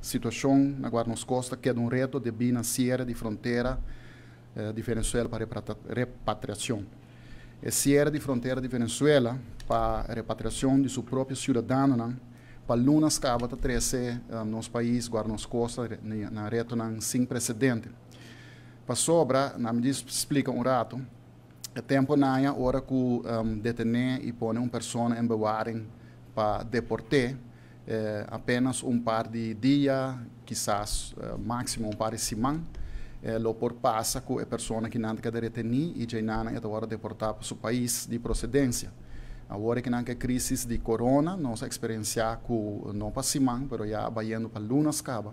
Situashon na Guarda Nos Kosta keda un reto debí na siere di frontera di Venezuela pa repatriashon. E siere di frontera di Venezuela pa repatriashon di su propio siudadanonan pa lunas kaba ta trese nos pais Guarda Nos Kosta na retonan sin presedente. Pasobra, na mi di splika un ratu, e tempu naña ora ku detené i pone un persona en bewaring pa deport'é, apenas un par di dia, kisas máksimo un par di siman, lo por pasa ku e persona ki nan ta keda retení i djeinan e ta wòrdu deportá pa su pais di prosedensia. Awor ki nan ku e krísis di korona, nos a eksperensiá ku no pa siman, pero ya bayendo pa lunas kaba,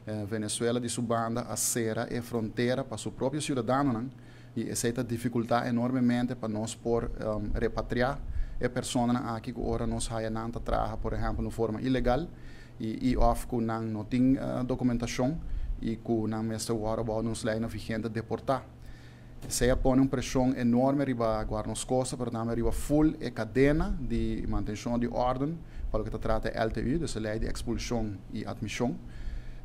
Venezuela di su banda a sera e frontera pa su propio siudadanonan i esei ta difikultá enormemente pa nos por repatriá e personanan aki ku ora nos haya nan ta traha por ehèmpel na un forma ilegal i i òf ku nan no tin dokumentashon i ku nan mester wòrdu bou nos leinan vigente deportá. Esei a pone un preshon enorme riba Guarda Nos Costa pero tambe riba ful e kadena di mantenshon di órden pa loke ta trata e LTU, dus e lei di ekspulshon i atmishon.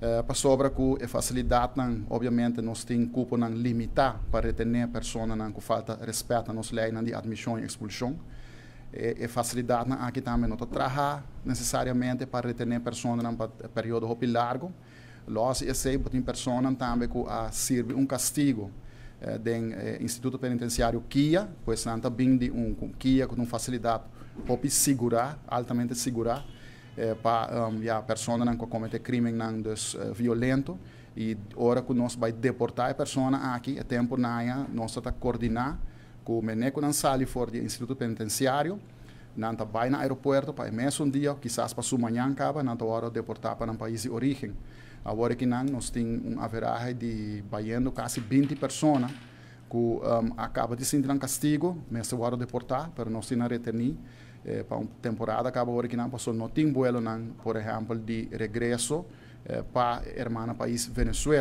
Pasobra ku e fasilidatnan obviamente nos tin kuponan limitá pa retené personanan ku falta rèspèt na nos leinan di atmishon i ekspulshon. E fasilidatnan aki tambe no ta traha nesesariamente pa retené personanan pa periodo hopi largu. Lòs di esei bo tin personanan tambe ku a sirbi un kastigu den e Instituto Penitensiario Kia, pues nan ta bin di un kia ku ta un fasilidat hopi sigurá, altamente sigurá pa ya personanan ku a kometé krimennan dus violento. I ora ku nos bai deportá e persona aki e tempu naña nos ta ta kordiná ku mene ku nan sali for di e Instituto Penitensiario. Nan ta bai na aeropuerto pa e mesun dia o kisas pa su mañan kaba nan ta wòrdu deportá pa nan pais di orígen. Awor aki nan nos tin un averahe di bayendo kasi 20 persona ku a kaba di sinti nan kastigu, mester wòrdu deportá, pero nos tin nan retení pa un temporada kaba awor aki nan pasobra no tin buelonan, por ehèmpel, di regreso pa hermana pais Venezuela.